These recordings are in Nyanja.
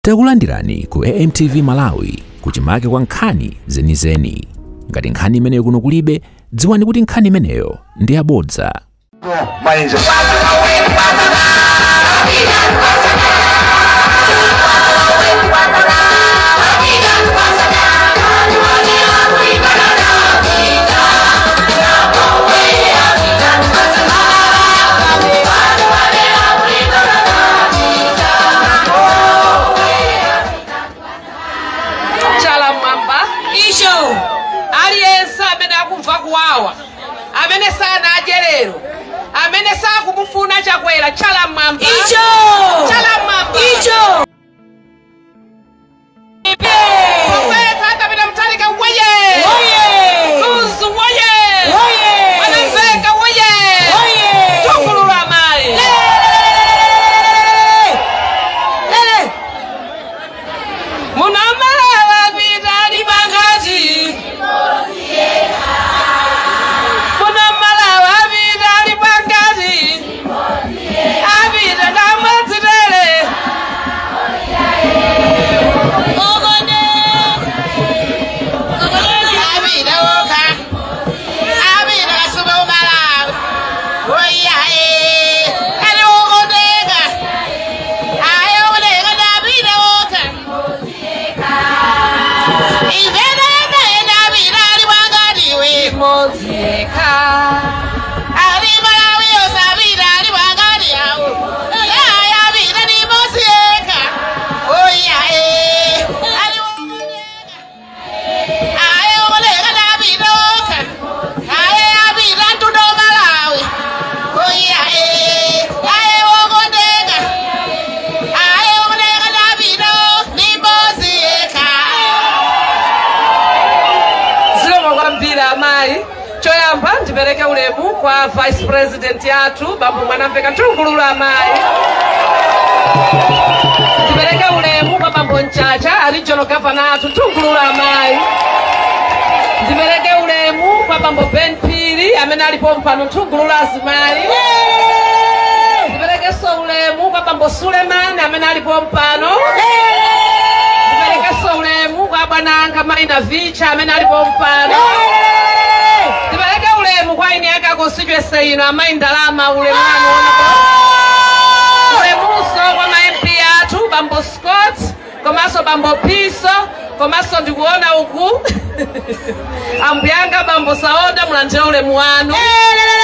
Takulandirani ku AMTV Malawi kuchimake kwa nkhani zenizeni. Ngati nkhani imeneyo kuno kulibe, dziwani kuti nkhani imeneyo ndi yabodza. Chala mwamba Icho. Aliyense amene akumva kuwawa, amene sanadye lero, amene sakumufuna Chakwera, chala mwamba. Icho. Chala mwamba. Icho. Profesa Arthur Mutharika woye! Woye! Lunzu woye! Woye! Mwanamveka woye! Woye! Tukulula amayi. Lele. Munamalawa pitali pakati. Munamalawa pitali pakati. Apita namwadzitere. Ogone. Abida woka. Abida kasuba umalawi. Oya eh. Ali wokondeka. Aye wokondeka ndabida woka. Ivena ena ena abida ali wangadiwe. Imodzi yekha. Ali Malawi osabida ali wangadi yawo. Aye abida ni mosi yekha. Oya eh. Ali wokondeka. Aye wokondeka ndabida woka. Aye abida ntundo Malawi. Oya eh. Aye wokondeka. Aye wokondeka ndabida ni mosi yekha. Zikomo kwambiri amayi. Choyamba ndipereke ulemu kwa vice president yathu bambo Mwanamveka Ntungululu amayi. Ndipereke ulemu kwa bambo Mchacha a regional governor athu Ntungululu amayi. Ndipereke ulemu kwa bambo Ben Phiri amene alipo mpano Ntungululu azimayi. Ndiperekenso ulemu kwa bambo Suleiman amene alipo mpano. Ndiperekenso ulemu kwa bwana anga Maina Vicha amene alipo mpano. Ndipereke ulemu kwa ine yake constituency ino amayi Ndalama, ulemu wanu. Ulemunso kwa ma MP athu bambo Scott komanso bambo Piso, komanso ndikuona uku ambuyanga bambo Saoda, mulandire ulemu wanu,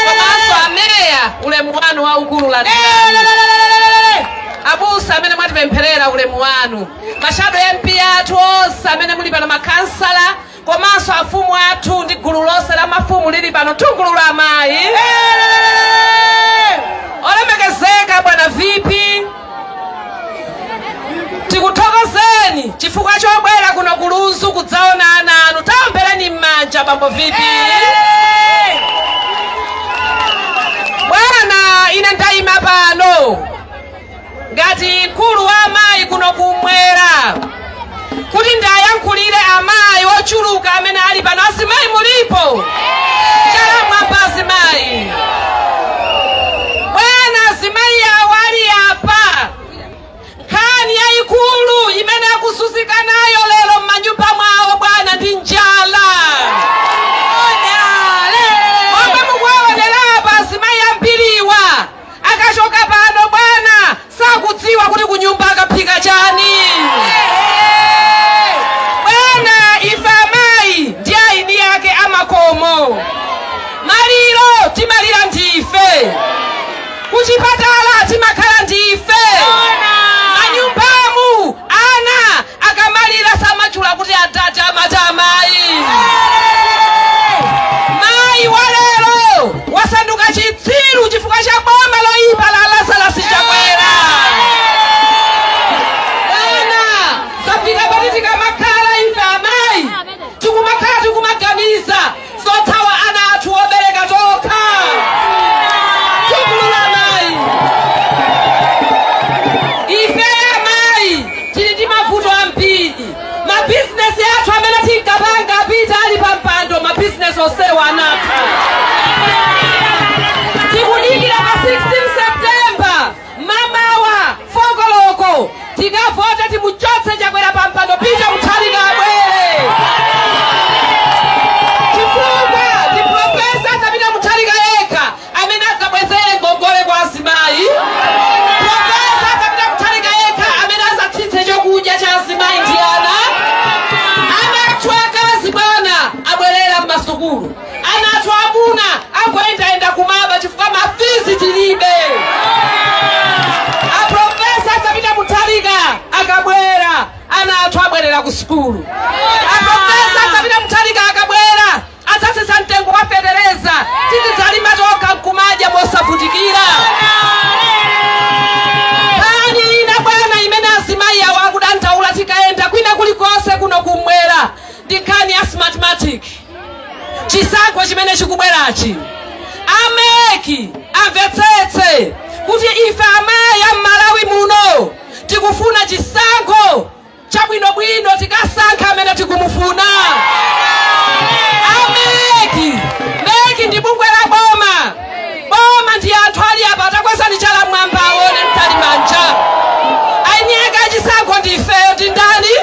komanso ameya, ulemu wanu waukulu landirani. Abusa amene mwatipempherera, ulemu wanu. Ma shadow MP athu onse amene muli pano, makhansala komanso afumu athu ndi gulu lonse la mafumu lili pano, Ntungululu amayi. Olemekezeka bwana VP, tikuthokozeni chifukwa chobwera kuno ku Lunzu kudzaona ana anu. Taombereni m'manja bambo VP. Bwana, ine ndayima pano ngati mkulu wa amayi kuno kumwera kuti ndayankhulire amayi ochuluka amene ali pano. Azimayi mulipo? Chala mwamba azimayi. Bwana, azimayi awo ali apa, nkhani yayikulu imene akuzunzika nayo lero m'manyumba mwawo, bwana, ndi njala. Momwe mukuwaonera apa, azimayi ambiriwa akachoka pano, bwana, sakudziwa kuti kunyumba akaphika chani. Bwana, ife amayi ndi aini yake amakomo. sukulu. Aprofesa Peter Mutharika akabwera adzatsitsa mtengo wa fetereza, tizidzalima tokha nkumadya mosavutikira. Nkhani ina bwana imene azimayi awo akudandaula tikayenda kwina kulikonse kuno kumwera ndi nkhani ya Smartmatic. Chisankho chimene chikubwerachi, a MEC amvetsetse kuti ife amayi a Mmalawi muno tikufuna chisankho chabwinobwino, tikasankha amene tikumufuna. A MEC, MEC ndi bungwe la boma. Boma ndi anthu ali apa, atakwezani chala mwamba aone Mtalimanja. Eni ake achisankho ndi ifeyo. Ndi ndani?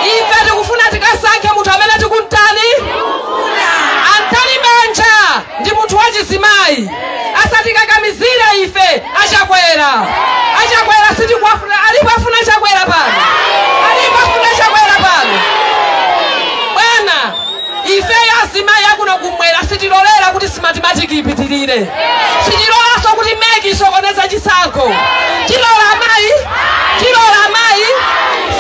Ife tikufuna tikasankhe munthu amene tikumtani. A Mtalimanja ndi munthu wachizimayi, asatikakamizire ife achakwera. Achakwera sitikuwafuna. Alipo afuna Chakwera pano? Alipo afuna Chakwera pano? Bwana, ifeyo azimayi akuno kumwera sitilolera kuti Smartmatic ipitirire, sitilolanso kuti MEC isokoneza chisankho. Tilola amayi? Tilola amayi?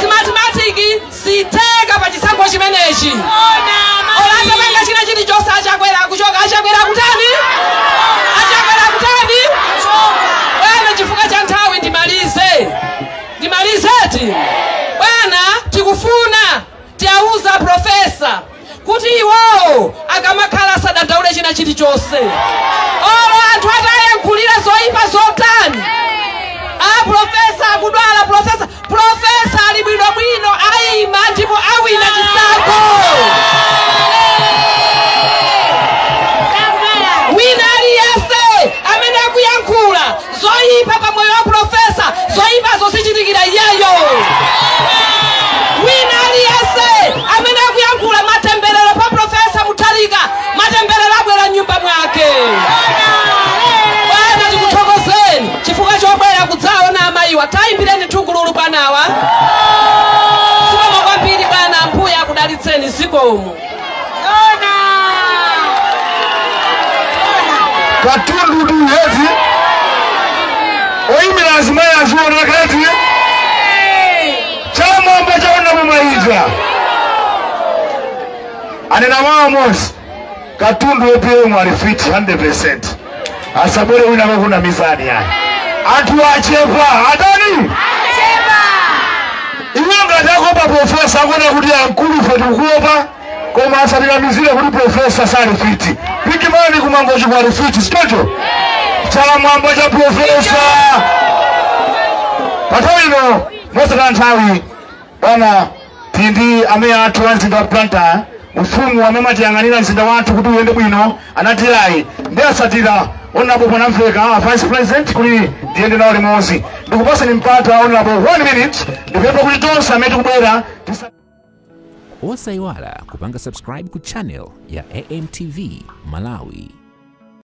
Smartmatic sitheka pa chisankho chimenechi. Olatapanga china chilichonse achakwera akuchoka. Achakwera kutani? Achakwera kutani? Bwana, chifukwa cha nthawi ndimalize, ndimalizeti. Bwana, tikufuna tiauza profesa kuti iwowo akamakhala asadandaule china chilichonse, olo anthu atayankhulira zoyipa zotani. A profesa akudwala? Profesa ali bwinobwino, ayima ndipo awina chisankho. Wina aliyense amene akuyankhula zoyipa pa moyo wa profesa, zoyipazo zichitikira iyeyo. Wina aliyense amene akuyankhula matemberero pa Profesa Mutharika, matemberero abwera mnyumba mwake. Bwana, tikuthokozeni chifukwa chobwera kudzaona amayiwa. Tayimbireni nthungululu bwanawa. Zikomo kwambiri bwana, Ambuye akudalitseni. Zikomo. Katundu tu eti oyimira azimayi azioneka eti chamwamba chaona mumaija anena mawa mosi katundu APM ali fit 100%. Asabwere wina kakuna mizani yani anthu achepa atani iwo ngati akopa profesa akuona kuti amkulu ife tikuopa, koma asatinamizire kuti profesa sali fit. Pikimani kumangochi kwali fit sichocho chalamwamba cha profesa. Panthawi ino mosataya nthawi bwana, tindi amene athu a mzinda wa Blantyre, ufumu amene amatiyang'anira mzinda wathu kuti uyende bwino, anatilayi ndi asatira Honorable Mwanamveka, Vice President, kuti ndiyende nawo limodzi. Ndikupasani mpata, Honorable, one minute. Ndipempha kuti tonse amene tikubwera Osayiwala kupanga subscribe ku channel ya AMTV Malawi.